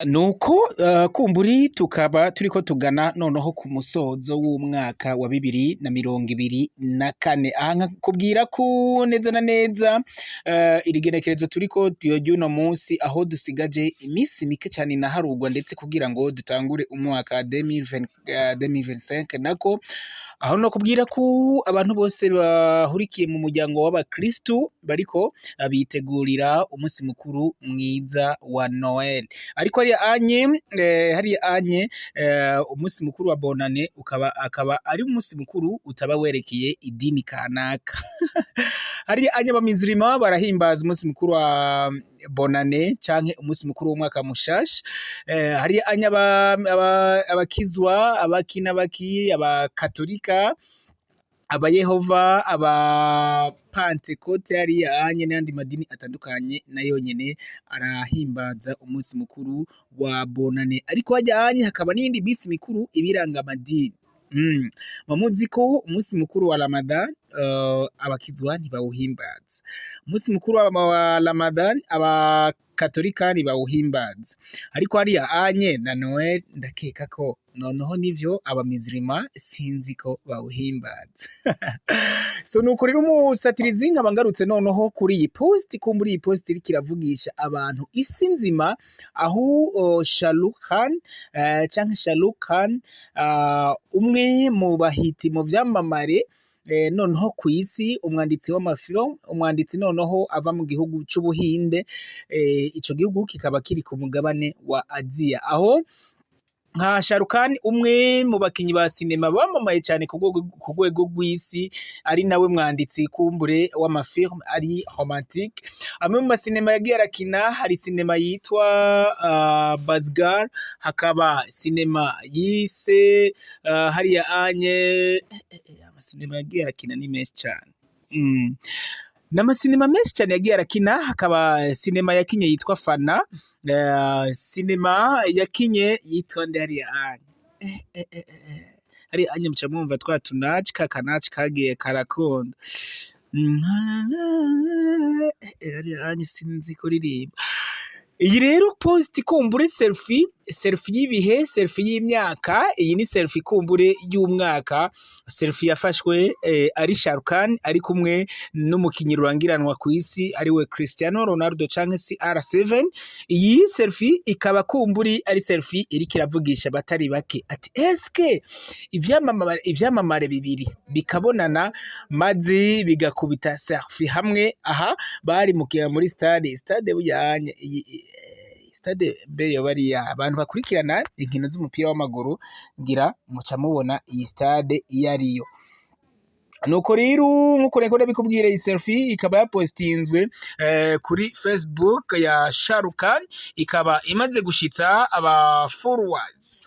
Nuko kumburi tukaba turiko tugana noneho ku musozo w'umwaka wa 2024. Aha nkakubwira ko neza na neza iri genekerezo turiko ry'uno munsi, aho dusigaje imisi mike cane inaharurwa ndetse kugira ngo dutangure umwaka 2025. Nako aho nokubwira ko abantu bose bahurikiye mu muryango w'abakristu bariko bitegurira umunsi mukuru mwiza wa Noel. Ariko hariya anye umunsi mukuru wa Bonane ukaba akaba ari umunsi mukuru utaba werekeye idini kanaka. Hariya anye abamizirima barahimbaza umunsi mukuru wa Bonane canke umunsi mukuru w'umwaka mushasha. Hariya anye abakizwa, abaki n'abaki, abakatolika, abayehova, abapantekote, hariya anye n'ayandi madini atandukanye nayo nyene arahimbaza umunsi mukuru wa Bonane. Ariko harya anye hakaba n'iyindi misi mikuru ibiranga amadini. Muzi ko umunsi mukuru wa Ramadan abakizwa ntibawuhimbaza, umunsi mukuru wa Ramadan abakatolika ntibawuhimbaza, ariko hariya anye na Noel ndakeka ko noneho nivyo abamizirima sinzi ko bawuhimbaza. So nuko rero umusatirizi nkaba ngarutse noneho kuri iyi post, ko muri iyi post iriko iravugisha abantu isi nzima, aho Shahrukh Khan canke Shahrukh Khan, umwe mu bahiti mu vyamamare noneho kw'isi, umwanditsi w'amafilm, umwanditsi noneho ava mu gihugu c'Ubuhinde, ico gihugu kikaba kiri ku mugabane wa Aziya, aho nka Shahrukh Khan, umwe mu bakinyi ba sinema bamamaye cyane ku rwego rw'isi, ari nawe mwanditsi kumbure w'amafilm ari romantique. Amwe mu masinema yagiye arakina, hari sinema yitwa Baazigar, hakaba sinema yise hariya anye amasinema yagiye arakina ni menshi cyane. N'amasinema menshi cyane yagiye arakina, hakaba sinema yakinye yitwa Fana, sinema yakinye yitwa nde hariya anye hariya anye muca mwumva twa tunaci ka kanaci kagiye karakunda. Hariya anye sinzi kuririmba. Iyi rero post kumbure selfie, selfie y'ibihe, selfie y'imyaka, iyi ni selfie kumbure y'umwaka, selfie yafashwe ari Shahrukh Khan ari kumwe n'umukinyi rurangiranwa ku isi ariwe Cristiano Ronaldo canke CR7. Iyi selfie ikaba kumburi ari selfie iriko iravugisha abatari bake, ati eske ivyamamare bibiri bikabonana maze bigakubita selfie hamwe? Aha bari muri stade bujyanye iyi stade mbe yoba ari iyahe? Abantu bakurikirana inkino z'umupira w'amaguru ngira muca mubona iyi stade iyo ariyo. Nuko rero nkuko reko ndabikubwira, iyi selfie ikaba yapostinzwe kuri Facebook ya Shahrukh Khan, ikaba imaze gushitsa aba followers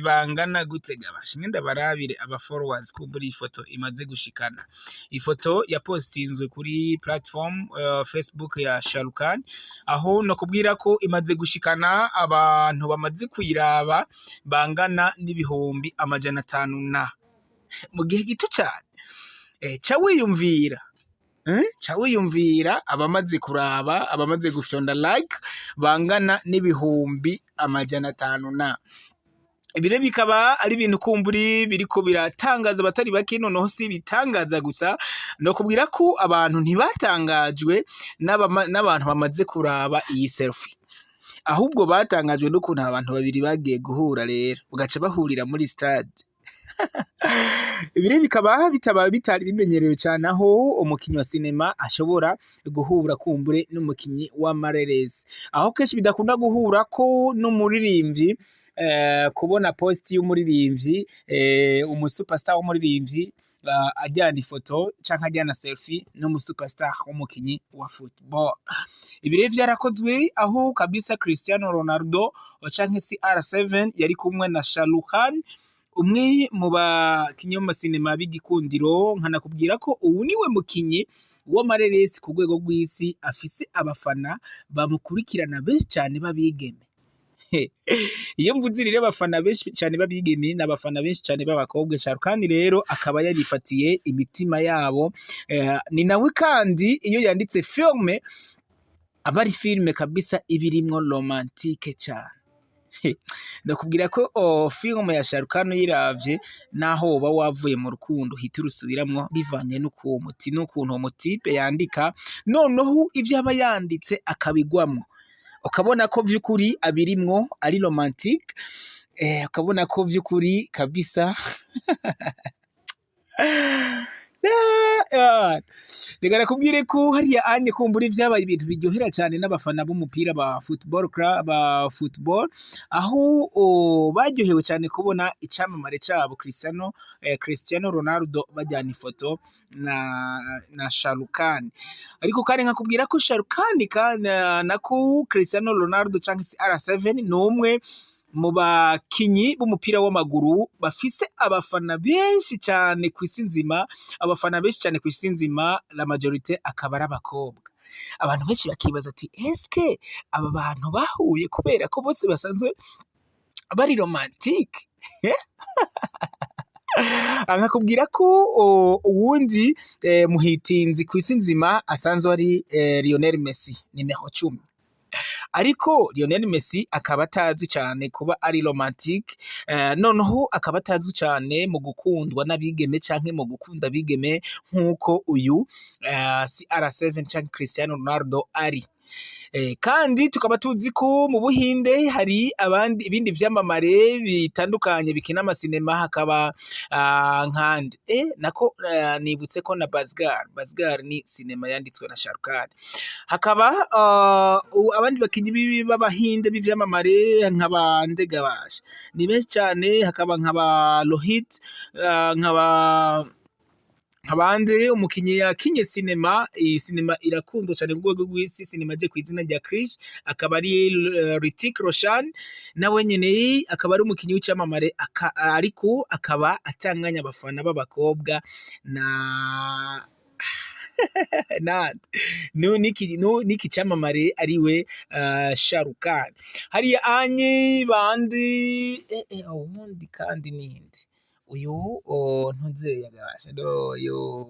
bangana gute? Gabasha ndabarabire aba followers kumbura iyi foto imaze gushikana. Ifoto yapostinzwe kuri platform Facebook ya Shahrukh Khan, aho nakubwira ko imaze gushikana abantu bamaze kuyiraba bangana n'500,000 na mu gihe gito cyane. Ca wiyumvira, Ca wiyumvira abamaze kuraba, abamaze gufyonda like bangana n'500,000 na. Ibi rero bikaba ari ibintu kumburi biriko biratangaza abatari bake. Noneho si ibitangaza gusa, nokubwira ko abantu ntibatangajwe n'abantu bamaze kuraba iyi selfie, ahubwo batangajwe n'ukuntu abantu babiri bagiye guhura rero bugaca bahurira muri stade. Ibi rero bikaba bitaba bitari bimenyerewe cane, aho umukinyi wa sinema ashobora guhura kumbure n'umukinyi w'amareresi, aho kenshi bidakunda guhura ko n'umuririmvyi, kubona post y'umuririmvyi, umu superstar w'umuririmvyi ajyana ifoto canke ajyana selfie n'umu superstar w'umukinyi wa football. Ibi rero vyarakozwe, aho kabisa Cristiano Ronaldo canke CR7 yari kumwe na Shahrukh Khan, umwe mu bakinyi b'amasinema b'igikundiro. Nkanakubwira ko ubu niwe mukinyi w'amareresi ku rwego rw'isi afise abafana bamukurikirana benshi cane b'abigeme. Iyo mvuze rero abafana benshi cane b'abigeme, n'abafana benshi cane b'abakobwa. Shahrukh Khan rero akaba yarifatiye imitima yabo. Ni nawe kandi iyo yanditse filme Aba ari filime kabisa iba irimwo romantique cane. Ndakubwira ko filime ya Shah Rukh Khan uyiravye, naho woba wavuye mu rukundo, uhita urusubiramwo bivanye n'ukuntu uwo mutipe yandika, noneho ivyo aba yanditse akabigwamwo, ukabona ko vy'ukuri abirimwo, ari romantique, ukabona ko vy'ukuri kabisa. Reka nakubwire ko hariya anye kumbura vyabaye ibintu biryohera cyane n'abafana b'umupira ba football club, ba football, aho baryohewe cyane kubona icamamare cabo Cristiano Ronaldo bajyana ifoto na Shah Rukh Khan. Ariko kandi nkakubwira ko Shah Rukh Khan kandi nako Cristiano Ronaldo canke CR7 ni umwe mu bakinyi b'umupira w'amaguru bafise abafana benshi cyane ku isi nzima, abafana benshi cyane ku isi nzima, la majorité akaba ari abakobwa. Abantu benshi bakibaza ati: "Eske aba bantu bahuye kubera ko bose basanzwe bari romantique?" Nkakubwira ko uwundi muhitinzi ku isi nzima asanzwe ari Lionel Messi, nimero 10. Ariko Lionel Messi akaba atazwi cyane kuba ari romantique, noneho akaba atazwi cyane mu gukundwa n'abigeme canke mu gukunda abigeme nk'uko uyu CR7 canke Cristiano Ronaldo ari. Kandi tukaba tuzi ko mu Buhinde hari abandi, ibindi vyamamare bitandukanye bikina amasinema, hakaba nkande nako nibutse ko na Baazigar, Baazigar ni sinema yanditswe na Shah Rukh Khan. Hakaba abandi bakinyi b'Abahinde b'ivyamamare nk'aba Ndegabasha ni benshi cyane, hakaba nk'aba Rohit, nk'aba abandi umukinyi yakinye sinema, iyi sinema irakundwa cyane ku rwego rw'isi, sinema aje ku izina rya Krish, akaba ari Hrithik Roshan, nawe nyene akaba ari umukinyi w'icyamamare, ariko akaba atanganya abafana b'abakobwa na no niki no niki cyamamare ariwe Shah Rukh Khan. Hariya anye bandi ubundi kandi ninde uyu ntuze yagabasha no yo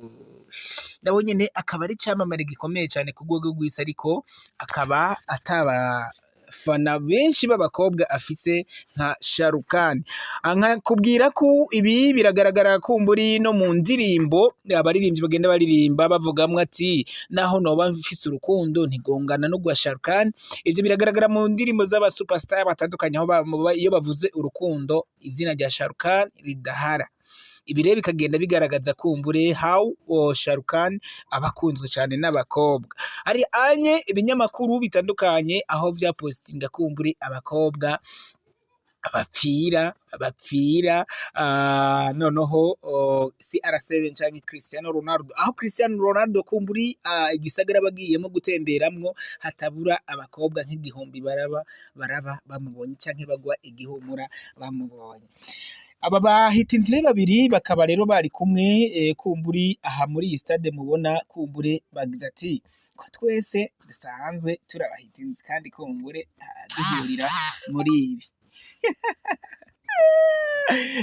nawe nyene akaba ari icyamamare gikomeye cyane ku rwego rw'isi, ariko akaba atabafana benshi b'abakobwa afise nka Shah Rukh Khan. Nkakubwira ko ibi biragaragara kumburi no mu ndirimbo abaririmbyi bagenda baririmba bavugamwo ati: "Naho noba mfise urukundo ntigongana no gwa Shah Rukh Khan." Ivyo biragaragara mu ndirimbo z'aba superstar batandukanye, aho iyo bavuze urukundo izina rya Shah Rukh Khan ridahara. Ibi rero bikagenda bigaragaza kumbure how Shah Rukh Khan aba akunzwe cyane n'abakobwa. Hari anye ibinyamakuru bitandukanye aho vyapostinga kumbure abakobwa bapfira noneho CR7 canke Cristiano Ronaldo, aho Cristiano Ronaldo kumburi igisagara bagiyemo gutemberamwo hatabura abakobwa nk'igihumbi baraba bamubonye canke bagwa igihumura bamubonye. Aba bahita inzira babiri bakaba rero bari kumwe kumburi aha muri iyi stade mubona, kumbure bagize ati ko twese dusanzwe turabahitinzi kandi kumbure duhurira muri ibi,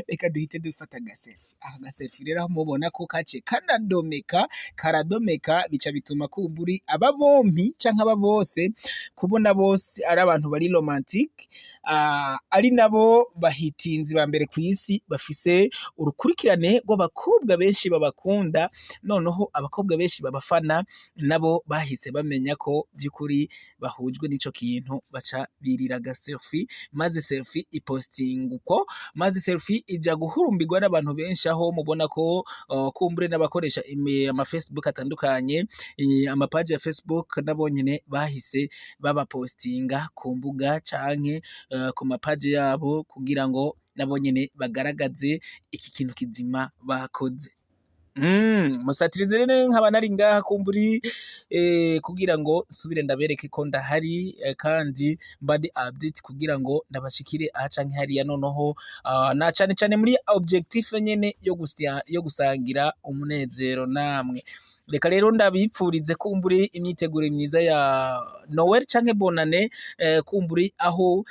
reka duhite dufata agaselfie. Aka gaselfie rero aho mubona ko kaciye kanadomeka, karadomeka, bica bituma kumburi aba bompi canke aba bose kubona bose ari abantu bari romantique, ari nabo bahitinzi ba mbere kw'isi bafise urukurikirane rw'abakobwa benshi babakunda, noneho abakobwa benshi babafana, nabo bahise bamenya ko vy'ukuri bahujwe n'ico kintu, baca birira agaselfie, maze selfie ipostinga uko, maze selfie ija guhurumbirwa n'abantu benshi, aho mubona ko kumbure n'abakoresha ama Facebook atandukanye, amapaji ya Facebook, nabo nyene bahise babapostinga ku mbuga canke ku mapaji yabo kugira ngo nabo nyene bagaragaze iki kintu kizima bakoze. Musatirizi rero nkaba nari ngaha kumburi kugira ngo nsubire ndabereke ko ndahari, kandi mba ndi update kugira ngo ndabashikire aha canke hariya, noneho na cane cane muri objectif nyene yo gusangira umunezero namwe. Reka rero ndabipfurize kumburi imyiteguro myiza ya Noel canke Bonane, kumburi aho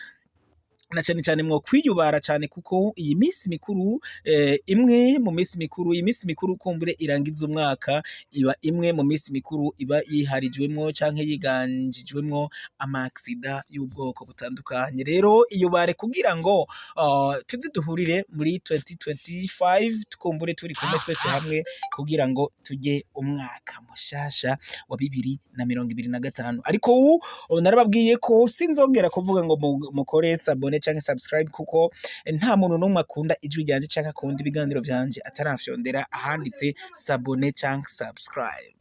Na cane cane mwo kwiyubara cane, kuko iyi minsi mikuru, imwe mu minsi mikuru, iyi minsi mikuru kumbure irangiza umwaka, iba imwe mu minsi mikuru iba yiharijwemwo canke yiganjijwemwo ama accident y'ubwoko butandukanye. Rero iyubare kugira ngo tuze duhurire muri 2025, tukumbure turi kumwe twese hamwe kugira ngo tujye umwaka mushasha wa 2025. Ariko ubu narababwiye ko sinzongera kuvuga ngo mukore s'abonner canke subscribe, kuko nta muntu n'umwe akunda ijwi ryanje canke akunda ibiganiro vyanje atarafyondera ahanditse s'abonner canke subscribe.